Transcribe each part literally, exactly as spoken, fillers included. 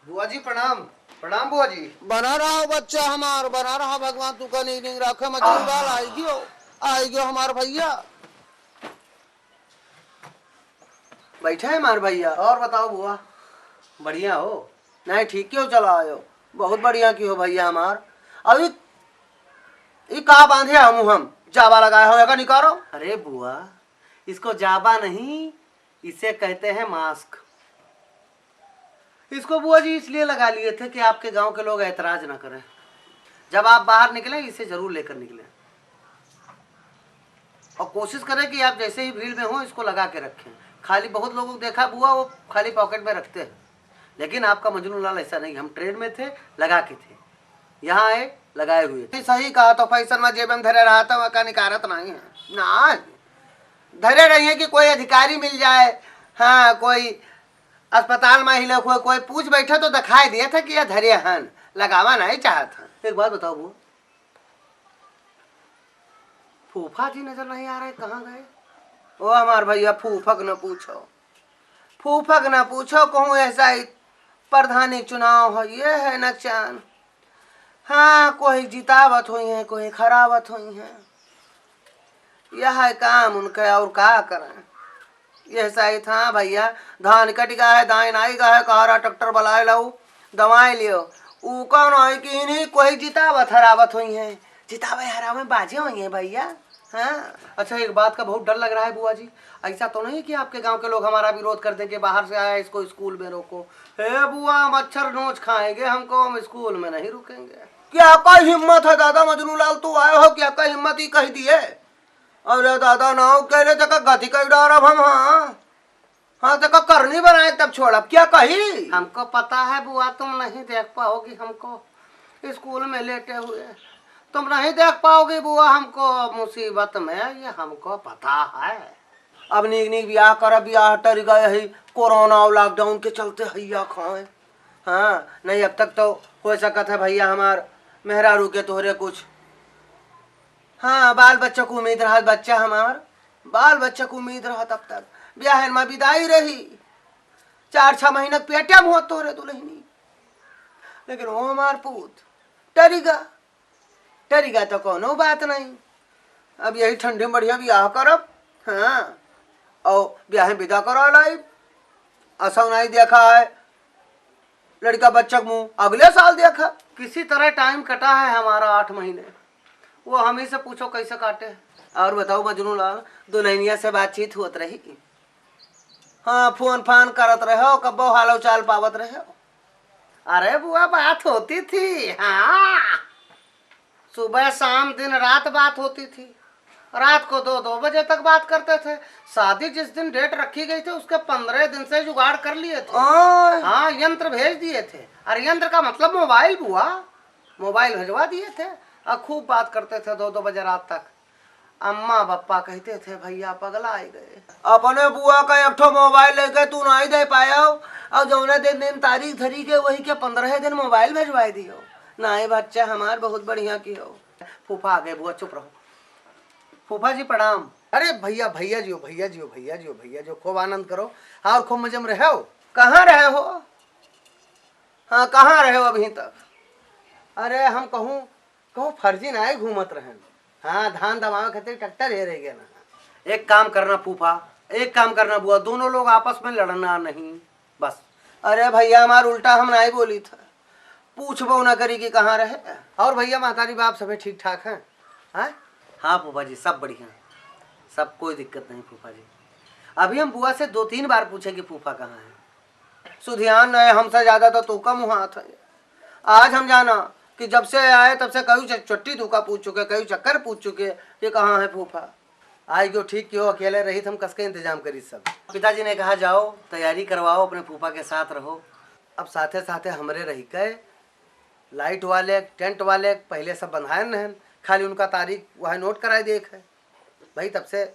बुआ जी प्रणाम। प्रणाम बुआ जी। बना रहा बच्चा हमार, बना रहा, भगवान तू का नीक नीक रखे। मजनू लाल आई गयो, आई गयो हमार भैया। बैठे हैं हमार भैया। और बताओ बुआ, बढ़िया हो? नहीं, ठीक कियो चला आयो, बहुत बढ़िया कियो भैया हमार। अभी ई का बांधे हम, हम जाबा लगाए हो, एका निकारो। अरे बुआ, इसको जाबा नहीं, इसे कहते हैं मास्क। इसको बुआ जी इसलिए लगा लिए थे कि आपके गांव के लोग ऐतराज ना करें। जब आप बाहर निकलें, इसे जरूर लेकर निकलें। और कोशिश करें कि आप जैसे ही भीड़ में हो, इसको लगा के रखें। खाली बहुत लोगों को देखा बुआ, वो खाली पॉकेट में रखते हैं, लेकिन आपका मजनू लाल ऐसा नहीं। हम ट्रेन में थे, लगा के थे, यहाँ आए, लगाए हुए थे। सही कहा, तो फैशन में जेब में धरे रहा था, वह का निकारत नहीं है ना, धरे रही है कि कोई अधिकारी मिल जाए, हाँ, कोई अस्पताल में ही लोग हो, कोई पूछ बैठे तो दिखाई दिए थे कि ये धरे हन, लगावा नहीं चाहत हन। एक बात बताओ बुआ, फूफा जी नजर नहीं आ रहे, कहाँ गए? ओ हमार भैया, फूफक न पूछो, फूफक न पूछो, कहूँ ऐसा ही प्रधानी चुनाव हो, ये है नकसान। हाँ, कोई जितावत हुई है, कोई खरावत हुई है, यह है काम उनके, और का करें? यह सही था भैया, धान कट गया है, दाइन आई गया है, कहा रहा ट्रैक्टर बुलाए लाओ, दवाई लियो। ऊ कौन है कि इन्हीं कोई जितावत हरावत हुई है, जितावे हरावे बाजे हुई है भैया। हाँ। अच्छा, एक बात का बहुत डर लग रहा है बुआ जी, ऐसा तो नहीं कि आपके गांव के लोग हमारा विरोध कर देंगे, बाहर से आया इसको स्कूल में रोको। हे बुआ, मच्छर नोच खाएंगे हमको, हम स्कूल में नहीं रुकेंगे। क्या का हिम्मत है दादा मजनू लाल, तू आए हो, क्या का हिम्मत ही कह दिए? अरे दादा, नाव कहले तक गति कई डारब हम, हाँ। हाँ, तक करनी बनाए तब छोड़ब, क्या कही? हमको पता है बुआ, तुम नहीं देख पाओगी हमको स्कूल में लेटे हुए, तुम नहीं देख पाओगी बुआ हमको मुसीबत में, ये हमको पता है। अब नीक नीक ब्याह करब, ब्याह टर गए है कोरोना और लॉकडाउन के चलते हैया खाए। हाँ, नहीं अब तक तो हो सकत है भैया हमार मेहरारू के तोहरे कुछ। हाँ, बाल बच्चा को उम्मीद रहत, बच्चा हमार, बाल बच्चा को उम्मीद रहत। अब तक ब्याह में विदाई रही, चार छह महीना के पेटे में हो तोहरे दुल्हनी, लेकिन वो हमार पूत टरिगा, टरिगा तो कोनो बात नहीं। अब यही ठंडी में बढ़िया ब्याह करब, हाँ, और ब्याह में विदा करा लाइब। असौ नहीं देखा है लड़का बच्चा के मुंह, अगले साल देखा। किसी तरह टाइम कटा है हमारा आठ महीने, वो हम ही से पूछो कैसे काटे। और बताओ मजनू लाल, दुल्हनिया से बातचीत होत रही? हाँ, फोन फान करत रहो, कब्बो हालो चाल पावत रहो? अरे बुआ, बात होती थी, हाँ, सुबह शाम दिन रात बात होती थी। रात को दो दो बजे तक बात करते थे। शादी जिस दिन डेट रखी गई थी, उसके पंद्रह दिन से जुगाड़ कर लिए थे। ओए। हाँ, यंत्र भेज दिए थे। अरे यंत्र का मतलब मोबाइल बुआ, मोबाइल भेजवा दिए थे और खूब बात करते थे दो दो बजे रात तक। अम्मा बप्पा कहते थे, "भैया पगला आए गए।" अपने बुआ का एक ठो मोबाइल लेके तू नहीं दे पायो, और जौने दिन दिन तारीख धरी के वही के पंद्रह दिन मोबाइल भेजवाए दियो। नहीं बच्चा हमार बहुत बढ़िया कियो। फूफा आ गए बुआ, चुप रहो। फूफा जी प्रणाम। अरे भैया, भैया जी हो, भैया जी हो, भैया जी हो, भैया जी हो, खूब आनंद करो। हाँ, और खूब मजे में रहो। कहाँ रहे हो? हाँ, कहाँ रहे हो अभी तक? अरे हम कहूँ, कहूँ फर्जी नाई घूमत रहन। हाँ, धान दबावे खातिर ट्रैक्टर हे रह गया ना। एक काम करना फूफा, एक काम करना बुआ, दोनों लोग आपस में लड़ना नहीं, बस। अरे भैया, हमार उल्टा हम नाई बोली था, पूछबो ना करी कि कहाँ रहे। और भैया, महतारी बाप सभे ठीक ठाक हैं? हाँ? हाँ फूफा जी, सब बढ़िया, सब कोई दिक्कत नहीं फूफा जी। अभी हम बुआ से दो तीन बार पूछे कि फूफा कहाँ है। सुधियान नहीं, हमसे ज्यादा तो तू का मुँह हाथ है। आज हम जाना कि जब से आए तब से कई च-, चट्टी तू का पूछ चुके, कई चक्कर पूछ चुके कि कहाँ है फूफा। आई गयो ठीक कियो, अकेले रही तो हम कसके इंतजाम करी सब। पिताजी ने कहा, "जाओ, तैयारी करवाओ, अपने फूफा के साथ रहो।" अब साथे साथे हमरे रही के लाइट वाले, टेंट वाले पहले सब बंधाए रहन, खाली उनका तारीख वह नोट कराए देख है भाई। तब से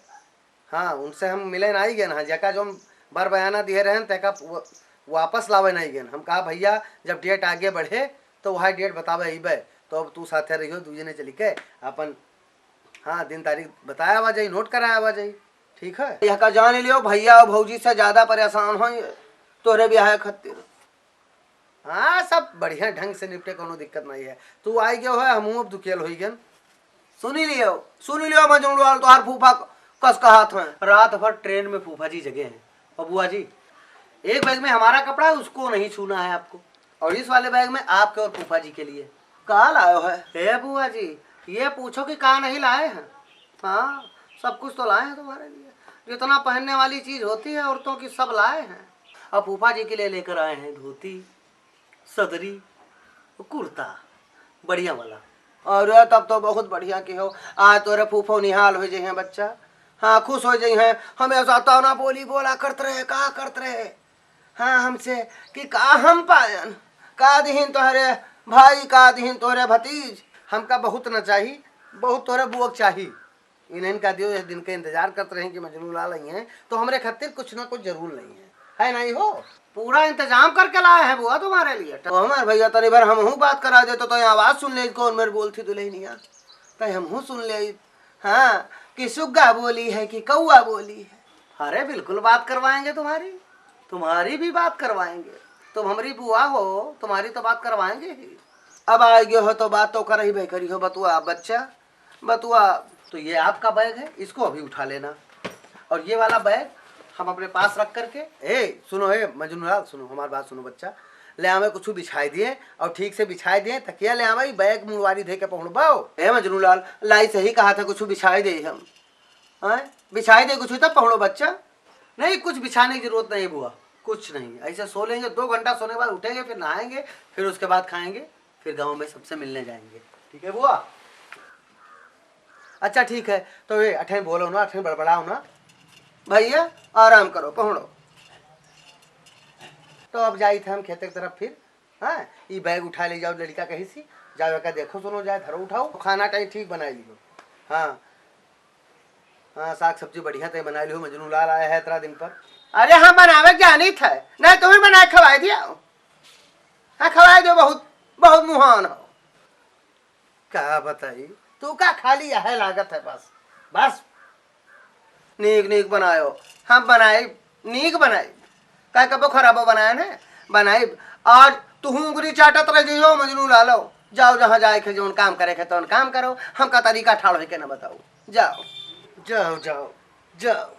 हाँ, उनसे हम मिले नहीं गए ना, जेका जो हम बर बयाना दिए रहन, तेका व-, वापस लावे नहीं गए। हम कहा, "भैया, जब डेट आगे बढ़े, तो वह डेट बतावे अइबे, तो अब तू साथे रहियो, दू जने चली के अपन, हाँ, दिन तारीख बताया आवा जाई, नोट कराया आवा जाई, ठीक है?" यह का जान लियो, भैया और भौजी से ज्यादा परेशान हो तोहरे ब्याह खातिर। हाँ, सब बढ़िया ढंग से निपटे, कौनो दिक्कत नहीं है। तू आई गयो है, हमहू अब दुखेल होई गन। सुनी लियो, सुनी लियो मजनू लाल, तोहार फूफा क-, कस कहत हैं। रात भर ट्रेन में फूफा जी जगे हैं। और बुआ जी, एक बैग में हमारा कपड़ा है, उसको नहीं छूना है आपको, और इस वाले बैग में आपके और फूफा जी के लिए। का लायो है? हे बुआ जी, ये पूछो कि का नहीं लाए हैं। हाँ, सब कुछ तो लाए हैं तुम्हारे लिए, जितना पहनने वाली चीज होती है औरतों की, सब लाए हैं। अब फूफा जी के लिए लेकर आए हैं धोती, सदरी, कुर्ता, बढ़िया वाला। अरे, तब तो बहुत बढ़िया किहो। आज तोरे फूफो निहाल होइ जइहें बच्चा। हाँ, खुश होइ जइहें। हमेशा ताना बोली बोला करत रहे, का करत रहे, हाँ, हमसे कि का हम पायन, का दिहिन तोहरे भाई, का दिहिन तोहरे भतीज। हमका बहुत न चाही, बहुत तोहरे बुआ क चाही। इन्हन का दियो, यह दिन के इंतजार करत रहे कि मजनू लाल आई हैं, तो हमरे खातिर कुछ ना कुछ जरूर लाई हैं, है नहीं हो? पूरा इंतजाम करके लाए हैं बुआ तुम्हारे लिए। तो हमार भैया, तनी भर हमहू बात करा देतो, तो आवाज सुन ले, कौन मेर बोलती दुल्हनिया, तो हमहू सुन ले। हाँ, कि सुग्गा बोली है कि कौआ बोली है। अरे, बिल्कुल बात करवाएंगे तुम्हारी, तुम्हारी भी बात करवाएंगे। तुम हमारी बुआ हो, तुम्हारी तो बात करवाएंगे ही। अब आ गयो हो तो बात तो करही भाई करी हो, बतुआ बच्चा। बतुआ, तो ये आपका बैग है, इसको अभी उठा लेना, और ये वाला बैग हम अपने पास रख करके, ए, सुनो, ए, मजनू लाल, सुनो, हमारी बात सुनो बच्चा, ले आवे कुछ बिछाई दिए, और ठीक से बिछाई दिए, तकिया ले आवे, बैग मुड़वारी धे के पहुँचबाओ। ए मजनू लाल, लाई सही कहा था, कुछ बिछाई दे हम, हैं? बिछाई दे कुछ तो पहुँचो बच्चा। नहीं, कुछ बिछाने की जरूरत नहीं बुआ, कुछ नहीं, ऐसे सो लेंगे, दो घंटा सोने के बाद उठेंगे, फिर नहाएंगे, फिर उसके बाद खाएंगे, फिर गाँव में सबसे मिलने जाएंगे। ठीक है बुआ? अच्छा ठीक है, तो ये अठे बोलो ना, अठे बड़बड़ाओ ना। भैया, आराम करो, पहुँचो। तो अब जाई थे हम खेते की तरफ फिर। हाँ, ई बैग उठा ले जाओ, लड़का कहीं सी जाओ, एका देखो सुनो जाए, धरो उठाओ, खाना टाइम ठीक बनाई लियो। हाँ, हाँ, साग सब्जी बढ़िया तय बनाई लियो, मजनू लाल आया है इतना दिन पर। अरे हम बनावे जानी थे, नहीं तुम्हें बनाए खवाए दिया। हाँ, खवाए दो, बहुत, बहुत मुहान हो। का बताई, तू का खाली यह लागत है बस, बस। नीक नीक बनायो, हम बनाई, नीक बनाई, का कबो खराबो बनाए ने, बनाई। आज तू उंगली चाटत रह जइयो मजनू लालो, जाओ जहाँ जाए के जौन काम करे के तौन काम करो, हमका तरीका ठाड़ होके न बताओ, जाओ, जाओ, जाओ, जाओ।